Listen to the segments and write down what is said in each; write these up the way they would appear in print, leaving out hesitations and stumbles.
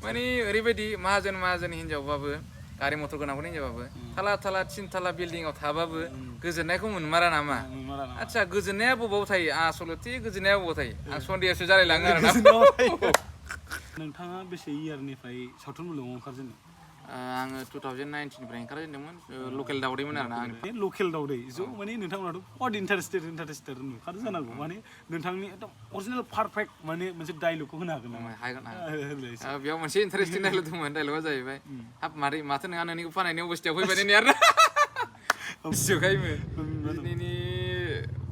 माने ओरैबायदि माहाजोन हिनजावबाबो गारि मथर गोनांफोरनि हिनजावबाबो थाला थिनथाला बिल्डिंआव थाबाबो गोजोननायखौ मोनमारा नामा आदसा गोजोननाया बबाव थायो आसलथे गोजोननाया बबाव थायो आं सन्देहसो जालायलाङो आरोना नोंथाङा बेसे इयारनिफ्राय सावथुन मुलुगाव ओंखारजेनो आङो 2019निफ्राय ओंखारजेनदोंमोन लकेल दावदैमोन आरोना आं लकेल दावदै ज' माने नोंथांमोनाथ' बहुत इन्टारेस्टेड नुखादों जानांगौ माने नोंथांनि एकदम अरिजिनेल पारफेक्ट माने मोनसे डायलगखौ होनो हागोन नामा हागोन बेयाव मोनसे इन्टारेस्टिं डायलग दंमोन डायलगा जाहैबाय हाब माथो नोंहा नोंनिखौ फाननायनि अबस्थायाव फैबाय नै आरोना बुजिजोबखायोमोन बिदिनि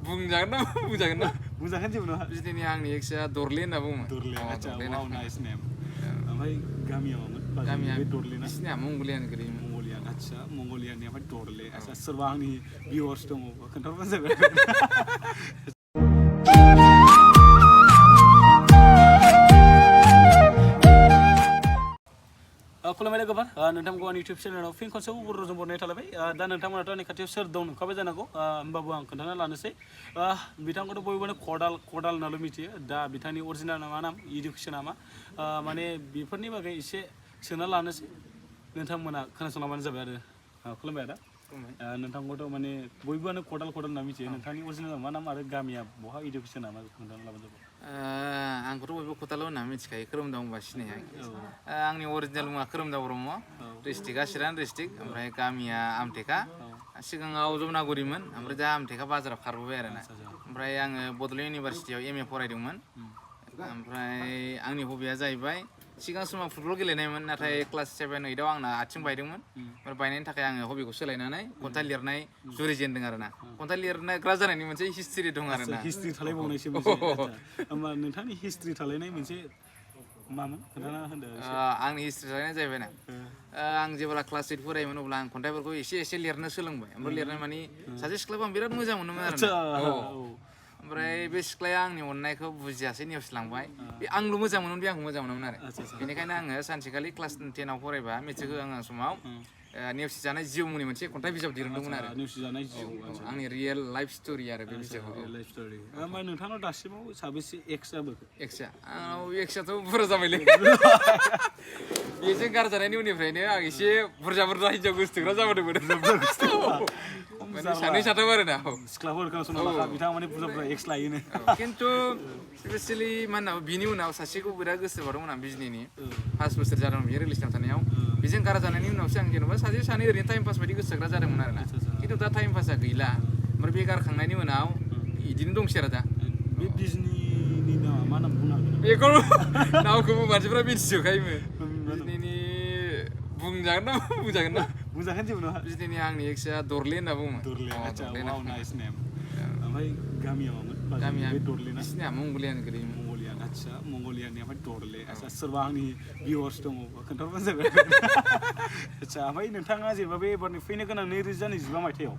बुंजागोन ना बुंजागोन जेबो नङा बिदिनि आंनि एक्सआ दरले होनना बुङोमोन दरले आচ্ছা वाव नाइस नेम ओमफ्राय गामिया मामोन गामिया बे दरले ना बिसिनिया मंगलियान गोलैयोमोन मंगलियान आচ্ছা मंगलियाननि ओमफ्राय दरले आচ্ছা सोरबा आंनि भिउवार्स दङ खोन्थाहरबानो जाबाय खुलुमबाय लोगोफोर नोंथांखौ आंनि इउटुब चेनेलाव फिन खनसेबाव बर' रावजों बरनाय थालायबाय दा नोंथांमोनाथ' आंनि खाथियाव सोर दं नुखाबाय जानांगौ होमबाबो आं खोन्थाना लानोसै बिथांखौथ' बयबोनो खदाल होननाल' मिथियो दा बिथांनि अरिजिनेल मा नाम इडुकेसना मा माने बेफोरनि बागै एसे सोंना लानोसै नोंथांमोना खोनासंलांबानो जाबाय आरो खुलुमबाय आदा नोंथांखौथ' माने बयबोआनो खदाल होनना मिथियो नोंथांनि अरिजिनेल मा नाम आरो गामिया बहा इडुकेसना मा खोन्थाना लाबानो जाबाय आंखौथ' बयबो खदाल होनना मिथिखायो खोरोमदाव होनबा सिनायहाय आंनि अरिजिनेल मुङा खोरोमदाव ब्रह्म डिस्ट्रिक्टआ चिरां डिस्ट्रिक्ट ओमफ्राय गामिया आमटेका सिगाङाव जमनागुरिमोन ओमफ्राय दा आमटेका बाजाराव खारबोबाय आरोना ओमफ्राय आङो बड'लेण्ड इउनिभारसिटियाव एम ए फरायदोंमोन ओमफ्राय आंनि हबिया जाहैबाय सिगां समाव फुटबल गेलेनायमोन नाथाय क्लास 7, 8आव आंना आथिं बायदोंमोन ओमफ्राय बायनायनि थाखाय आङो हबिखौ सोलायनानै खन्थाइ लिरनाय जुरिजेनदों आरोना खन्थाइ लिरग्रा जानायनि मोनसे हिस्ट्रि दं आरोना हिस्ट्रि थालायबावनायसो मोनसे होमबा नोंथांनि हिस्ट्रि थालायनाय मोनसे मामोन खोन्थाना होदो आंनि हिस्ट्रि थालायनाय जाहैबाय ना आं जेब्ला क्लास 8 फरायोमोन अब्ला आं खन्थाइफोरखौ एसे लिरनो सोलोंबाय ओमफ्राय लिरनाय माने सासे सिख्लाखौ आं बिराद मोजां मोनोमोन आरोना ओमफ्राय बे सिख्लाया आंनि अननायखौ बुजियासै नेवसिलांबाय बे आंल' मोजां मोनोमोन बे आंखौ मोजां मोनोमोन आरो बेनिखायनो आङो सानसेखालि क्लास 10आव फरायबा मेट्रिक होआं समाव नेवसिजानाय जिउ मुंनि मोनसे खन्थाइ बिजाब दिहुनदोंमोन आरो नेवसिजानाय जिउ आंनि रियेल लाइफ स्ट'रि आरो बे बिजाबा लाइफ स्ट'रि ओमफ्राय नोंथांनाव दासिमाव साबेसे एक्स जाबोखो एक्सआ आंनाव एक्सआथ' बुरजा जाबायलै बेजों गारजानायनि उननिफ्रायनो आं एसे बुरजा हिनजाव गोसोथोग्रा जाबोदोंमोन सानै साथाम आरोना सिख्लाफोर खोनासंनो बिथाङा माने बुरजा एक्स लायोनो खिन्थु स्पेसियेलि मा होनना बिनि उनाव सासेखौ बिराद गोसो बादोंमोन आं बिजनिनि 5 बोसोर जादोंमोन बियो रिलेसनाव थानायाव बेजों गारजानायनि उनावसो आं जेनेबा सानै ओरैनो टाइम पास बायदि गोसोग्रा जादोंमोन आरोना खिन्थु दा टाइम पासआ गैला ओमफ्राय बे गारखांनायनि उनाव बिदिनो दंसै आरो दा बे बिजनिनि नामा मा नाम बुंनो हागोन बेखौ नामखौबो मानसिफ्रा मिथिजोबखायोमोन बिजनिनि बुंजागोन ना जेबो नङा बिजनिनि आंनि एक्सआ दरले होनना बुङोमोन दरले आচ্ছা वाव नाइस नेम ओमफ्राय गामिया मामोन गामिया बे दरले ना बिसिनिया मंगलियान गोलैयोमोन मंगलियान आচ্ছা मंगलियाननि ओमफ्राय दरले आচ্ছা सोरबा आंनि भिउवार्स दङ खोन्थाहरबानो जाबाय आচ্ছা ओमफ्राय नोंथाङा जेनेबा बे एबारनि फैनो गोनां 2025 मायथाइयाव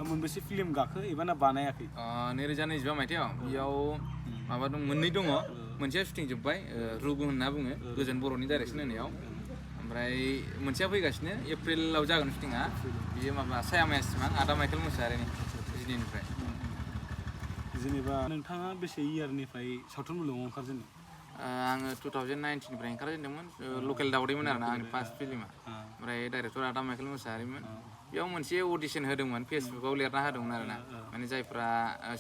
मोनबेसे फिल्म गाखो एबा ना बानायाखै 2025 मायथाइयाव बेयाव माबा दं मोननै दङ मोनसेया शुटिं जोब्बाय रुगु होनना बुङो गोजोन बर'नि डाइरेक्सन होनायाव ओमफ्राय मोनसेया फैगासिनो एप्रिलाव जागोन शुटिंआ बियो माबा सायामाया सिमां आदा माइकेल मोसाहारिनि बिजनिनिफ्राय जेनेबा नोंथाङा बेसे इयारनिफ्राय सावथुन मुलुगाव ओंखारजेनदों आङो 2019निफ्राय ओंखारजेनदोंमोन लकेल दावदैमोन आरोना आंनि फार्स्ट फिल्मा ओमफ्राय डाइरेक्टर आदा माइकेल मोसाहारिमोन बेयाव मोनसे अडिसन होदोंमोन फेसबुकाव लिरना होदोंमोन आरोना माने जायफ्रा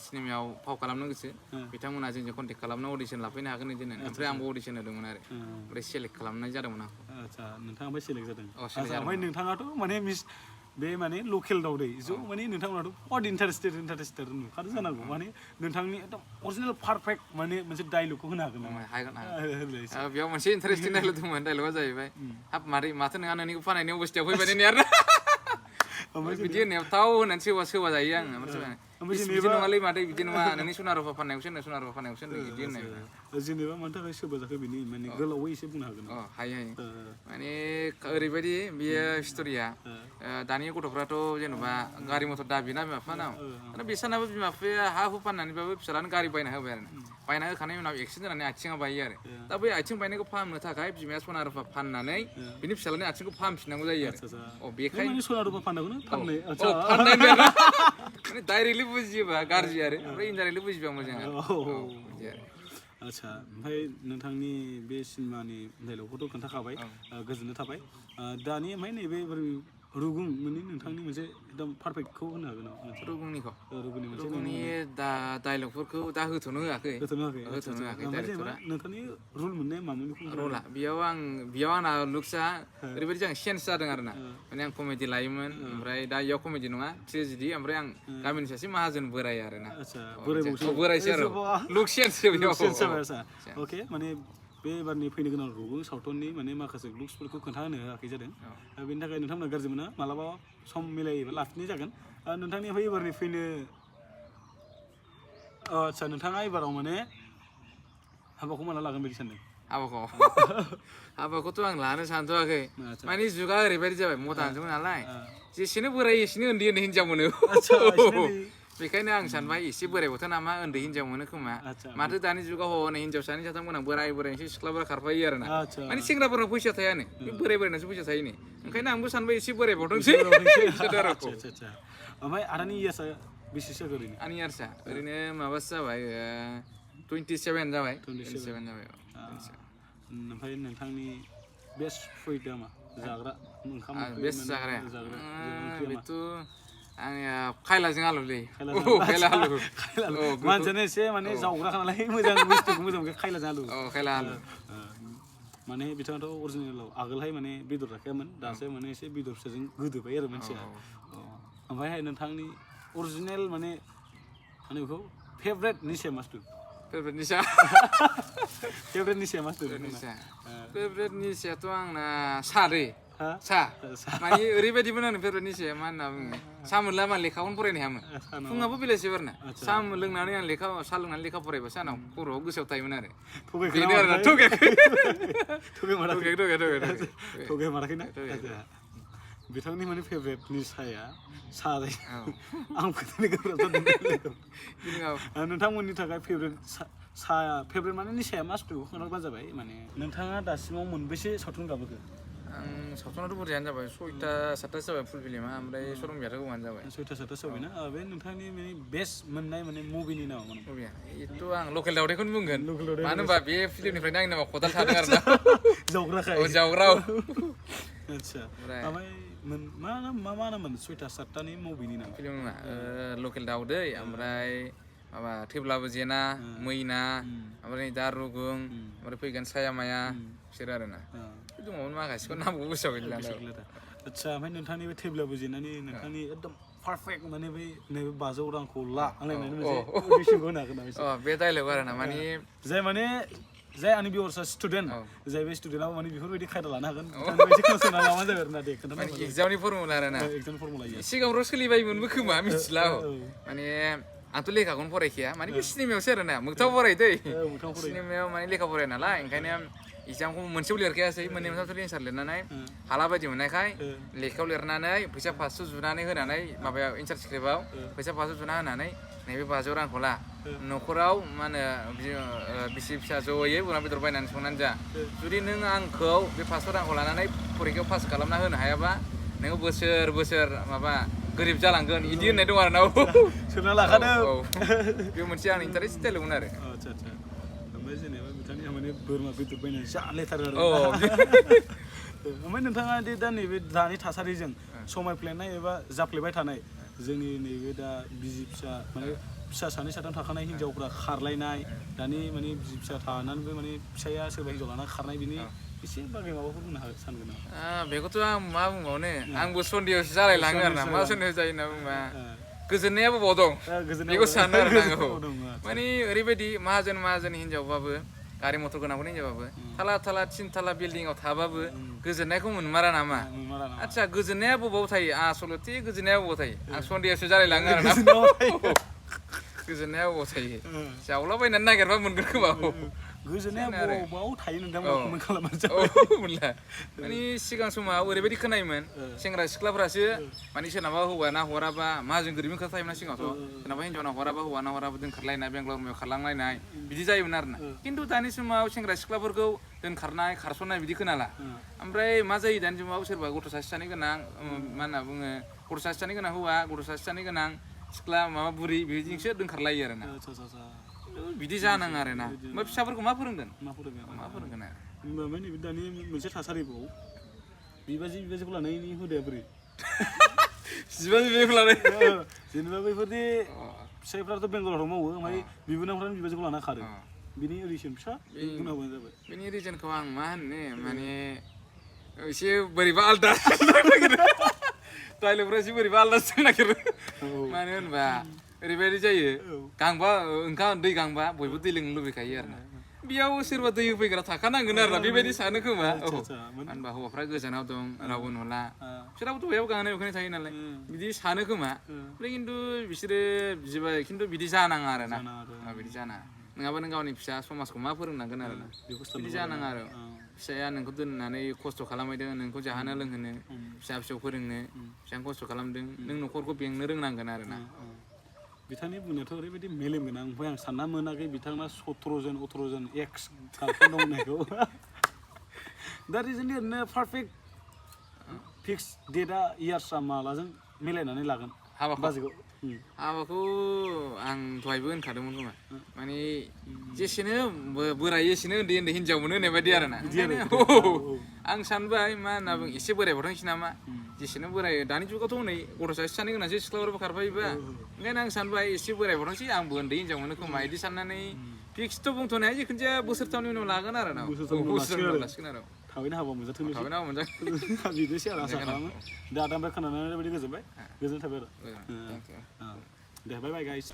सिनेमायाव फाव खालामनो गोसो बिथांमोना जोंजों कन्टेक्ट खालामना अडिसन लाफैनो हागोन बिदिनो ओमफ्राय आंबो अडिसन होदोंमोन आरो ओमफ्राय सेलेक्ट खालामनाय जादोंमोन आं आচ্ছা नोंथाङा ओमफ्राय सेलेक्ट जादों ओमफ्राय नोंथाङाथ' माने बे माने लकेल दावदै ज' माने नोंथांमोनाथ' बहुत इन्टारेस्टेड नुखादों जानांगौ माने नोंथांनि एकदम अरिजिनेल पारफेक्ट माने मोनसे डायलगखौ होनो हागोन नामा बेयाव मोनसे इन्टारेस्टिं डायलग दंमोन डायलगा जाहैबाय हाब माथो नोंहा नोंनिखौ फाननायनि अबस्थायाव फैबाय नै आरोना बिदि होननायाव थाव होननानै सोरबा जायो आङो बिदि नङालै मादै बिदि नङा नोंनि सना रुफा फाननायखौसो बिदि होननाय जेनेबा मानि थाखाय सोरबा जाखो बिनि माने गोलावै एसे बुंनो हागोन हायो माने ओरैबायदि बेयो स्ट'रिया दानि गथ'फ्राथ' जेनेबा गारि मथर दाबिना बिमा बिफानाव आरो बिसोरनाबो बिमा बिफाया हा हु फाननानैबाबो फिसालानो गारि बायना होबाय आरो बायना होखांनायनि उनाव एक्सिडेन्ट जानानै आथिङा बायो आरो दा बै आथिं बायनायखौ फाहामनो थाखाय बिमाया सना रुफा फाननानै बिनि फिसालानि आथिंखौ फाहामफिननांगौ जायो आरो बेखायनो सना रुफा फाननांगौ डाइरेक्टलि बुजियोबा गाज्रि आरो ओमफ्राय इनडाइरेक्टलि बुजिबा मोजां आरो आच्छा ओमफ्राय नोंथांनि बे सिनेमानि डायलगखौथ' खोन्थाखाबाय गोजोननाय थाबाय दानि ओमफ्राय नैबे रुगुं माने नोंथांनि मोनसे एकदम पारफेक्टखौ होनो हागोन नामा रुगुंनिखौ रुगुंनि मोनसे रुगुंनि दा डायलगफोरखौ दा होथ'नो होआखै जेनेबा नोंथांनि रुल मोननाया मामोन रला बेयाव आंना लुक्सआ ओरैबायदि जादों चेन्ज जादों आरो ना माने आं कमेडि लायोमोन ओमफ्राय दा इयाव कमेडि नङा ट्रेजेडि ओमफ्राय आं गामिनि सासे माहाजोन बोराय आरो ना बोरायसो आरो लुक चेन्जसो बेयाव अके माने बे एबारनि फैनो गोनां रुगुं सावथुननि माने माखासे लुक्सफोरखौ खोन्थाहोनो होआखै जादों बेनि थाखाय नोंथांमोना गाज्रि मोना मालाबा सम मिलायोबा लाफिननाय जागोन नोंथांनि ओमफ्राय एबारनि फैनो आच्छा नोंथाङा एबाराव माने हाबाखौ माला लागोन बायदि सानदों हाबाखौथ' आं लानो सानथ'वाखै माने जुगा ओरैबायदि जाबाय मदार्न जुग नालाय जेसेनो बोराय एसेनो उन्दै हिनजाव मोनो बेखायनो आं सानबाय एसे बोरायबावथ' नामा उन्दै हिनजाव मोनो खोमा माथो दानि जुगाव हनै हिनजाव सानै साथाम गोनां बोराय एसे सिख्लाफोरा खारफायो आरो ना माने सेंग्राफोरनाव फैसा थायानो बे बोरायनावसो फैसा थायो ओंखायनो आंबो सानबाय एसे बोरायबावथोंसै ओमफ्राय आदानि इयार्सआ बेसेसो ओरैनो आंनि इयार्सआ ओरैनो माबासो जाबाय 27 जाबाय ओमफ्राय नोंथांनि बेस्ट फुडआ मा जाग्रा ओंखाम बेस्ट जाग्राया बेथ' आंनिया खायलाजों आलुलै मानसियानो एसे माने जावग्राखा नालाय मोजां बुस्थुखौ मोजां खायलाजों आलु खायला आलु माने बिथाङाथ' अरिजिनेलाव आगोलहाय माने बेदर जाखायामोन दासो माने एसे बेदर फिसाजों गोदोबाय आरो मानसिया ओमफ्रायहाय नोंथांनि अरिजिनेल माने बेखौ फेभरेट निसा मास्तु फेभरेट निसायाथ' आंना सादै सा माने ओरैबायदिमोन आंनि फेभरेट निसाया मा होनना बुङो सा मोनला मा लेखाखौनो फरायनो हायामोन फुङाबो बेलासिफोरना सा लोंनानै आं सा लोंनानै लेखा फरायबा सानाव खर'आव गोसोआव थायोमोन आरो बेनो आरो थगायमाराखैना बिथांनि माने फेभरेट निसाया सादै आं फोथायनो गोब्राब जादों नोंथांमोननि थाखाय फेभरेट माने निसाया मास्तु खोन्थाबानो जाबाय माने नोंथाङा दासिमाव मोनबेसे सावथुन गाबोखो आं सावथुनाथ' बुरजायानो जाबाय 6टा 7टासो जाबाय फुल फिल्मा ओमफ्राय सरंबियाथ' गोबां जाबाय 6टा 7टासो जाबायना बे नोंथांनि माने बेस्ट मोननाय माने मुभिनि नामा मुभिया बेथ' आं लकेल दावदैखौनो बुंगोन मानो होनबा बे फिल्मनिफ्रायनो आंनि नामा खदाल थादों आरो ना जावग्रा आच्छा ओमफ्राय मा नाममोन 6टा 7टानि मुभिनि नाम फिल्मआ लकेल दावदै ओमफ्राय माबा थैब्लाबो जेना मैना ओमफ्राय दा रुगुं ओमफ्राय फैगोन साया माया बिसोर आरो ना दङमोन माखासेखौ नामखौ गोसोआव गैला आच्छा ओमफ्राय नोंथांनि बे थैब्लाबो जेनानि नोंथांनि एकदम पारफेक्ट माने बै नैबे 500 रांखौ ला होनलायनाय मोनसे अडिसनखौ होनो हागोन नामा बे डायलग आरो ना माने जाय आंनि भिउअर्सआ स्टुडेन्ट जाय बे स्टुडेन्टआबो माने बेफोरबायदि खायदा लानो हागोन एसे खोनासंना लाबानो जाबाय आरो ना दे खोन्थानो एगजामनि फर्मुला आरो ना सिगाङावथ' सोलिबायमोनबो खोमा मिथिला माने आंथ' लेखाखौनो फरायखाया माने बे सिनेमायावसो आरो ना मोगथाङाव फरायो दै सिनेमायाव माने लेखा फराया नालाय ओंखायनो एगजामखौ मोनसेयाव लिरखायासै मोननै मोनथामसो एन्सार लिरनानै हाला बायदि मोननायखाय लेखायाव लिरनानै फैसा 500 जुनानै होनानै माबायाव एन्सार स्क्रिप्टआव फैसा 500 जुना होनानै नैबे 500 रांखौ ला न'खराव मा होनो बिसि फिसा ज'यै अमा बेदर बायनानै संनानै जा जुदि नों आंखौ बे 500 रांखौ लानानै फरिखायाव पास खालामना होनो हायाबा नोङो बोसोर माबा गोरिब जालांगोन इदि होननाय दं आरो ना सोना लाखादों बे मोनसे आंनि इन्टारेस्ट डायलगमोन आरो ओमफ्राय जेनेबा बिथांनिया माने बोरमा बेदर बायनानै जालेथारो आरो ओमफ्राय नोंथाङा दा नैबे दानि थासारिजों समायफ्लेनाय एबा जाफ्लेबाय थानाय जोंनि नैबे दा बिसि फिसा माने फिसा सानै साथाम थाखानाय हिनजावफ्रा खारलायनाय दानि माने बिसि फिसा थानानैबो माने फिसाया सोरबा हिनजाव लाना खारनाय बिनि एसे बागै माबाफोर बुंनो सानगोन नामा बेखौथ' आं मा बुंबावनो आंबो सन्देहसो जालायलाङो आरो ना मा सन्देह जायो होनना बुंबा गोजोननायाबो बाव दं बेखौ सानो आरो आङो माने ओरैबायदि माहाजोन हिनजावबाबो गारि मथर गोनांफोरनि हिनजावबाबो थाला 3 थाला बिल्डिंआव थाबाबो गोजोननायखौ मोनमारा नामा आच्छा गोजोननाया बबाव थायो आसलथे गोजोननाया बबाव थायो आं सन्देहसो जालायलाङो आरो ना गोजोननाया बबाव थायो जावलाबायनानै नागिरबा मोनगोन खोमा गोजोननाया बबाव थायो नोंथां कमेन्ट खालामबानो जाबाय मोनला माने सिगां समाव ओरैबायदि खोनायोमोन सेंग्रा सिख्लाफ्रासो माने सोरनाबा हौवाना हराबा माजों गोरिबनि खोथा थायोमोन सिगाङावथ' सोरनाबा हिनजावना हराबा हौवाना हराबा दोनखारलायनाय बेंगालर मेयाव खारलांलायनाय बिदि जायोमोन आरो ना खिन्थु दानि समाव सेंग्रा सिख्लाफोरखौ दोनखारनाय खारसननाय बिदि खोनाला ओमफ्राय मा जायो दानि समाव सोरबा गथ' सासे सानै गोनां मा होनना बुङो गथ' सासे सानै गोनां हौवा गथ' सासे सानै गोनां सिख्ला माबा बुरि बिदिजोंसो दोनखारलायो आरो ना बिदि जानाङा आरोना ओमफ्राय फिसाफोरखौ मा फोरोंगोन मा फोरोंगोन आरो होमबा नैबे दानि मोनसे थासारिबाव बिबाजैखौ लानायनि हुदाया बोरै बिबाजैखौ लानाय जेनेबा बैफोरदि फिसाइफ्राथ' बेंगालराव मावो ओमफ्राय बिबोनांफ्रानो बिबाजैखौ लाना खारो बिनि रिजन फिसा बुंना होबानो जाबाय बिनि रिजनखौ आं मा होननो माने एसे बोरैबा आलदा डाइलगफ्रा एसे बोरैबा आलदा जानो नागिरो मानो होनबा ओरैबायदि जायो गांबा ओंखाम दै गांबा बयबो दै लोंनो लुबैखायो आरोना बेयाव सोरबा दै होफैग्रा थाखानांगोन आरोना बेबायदि सानो खोमा होनबा हौवाफ्रा गोजानाव दं रावबो नुला बिसोराबोथ' बयाव गांनाय उखैनाय थायो नालाय बिदि सानो खोमा ओमफ्राय खिन्थु बिसोरो बिबाय खिन्थु बिदि जानाङा आरोना बिदि जानाङा नङाबा नों गावनि फिसा समाजखौ मा फोरोंनांगोन आरोना बिदि जानाङा आरो फिसाया नोंखौ दोननानै खस्थ' खालामहैदों नोंखौ जाहोनो लोंहोनो फिसा फिसौ फोरोंनो फिसाया खस्थ' खालामदों नों न'खरखौ बेंनो रोंनांगोन आरोना बिथांनि बुंनायाथ' ओरैबायदि मेलेम गोनां ओमफ्राय आं सानना मोनाखै बिथांना 17 एक्स गार्लफ्रेन्ड दं होननायखौ दा रिजोनलि ओरैनो पारफेक्ट फिक्स डेटआ इयार्सआ मालाजों मिलायनानै लागोन हाबाखौ आं दहायबो होनखादोंमोन खोमा माने जेसेनो बोराय एसेनो उन्दै उन्दै हिनजाव मोनो होननाय बायदि आरोना आं सानबाय मा होनना बुङो एसे बोरायबावथोंसै नामा जेसेनो बोराय दानि जुगावथ' हनै गथ' सानै गोनांसै सिख्लाफोरबो खारफायोबा ओंखायनो आं सानबाय एसे बोरायबावथोंसै आंबो उन्दै हिनजाव मोनो खोमा बिदि साननानै फिक्सथ' बुंथ'नो हाया जिखुनु जाया बोसोरथामनि उनाव लागोन आरो ना बोसोरथामनि उनाव लासिगोन आरो थाबैनो हाबा मोनजाथोंसै बिदिनोसै आरो आसा खालामो दा आदानिफ्राय खोनानानै ओरैबायदि गोजोनबाय गोजोननाय थाबाय आरो दे बाय बाय गाइस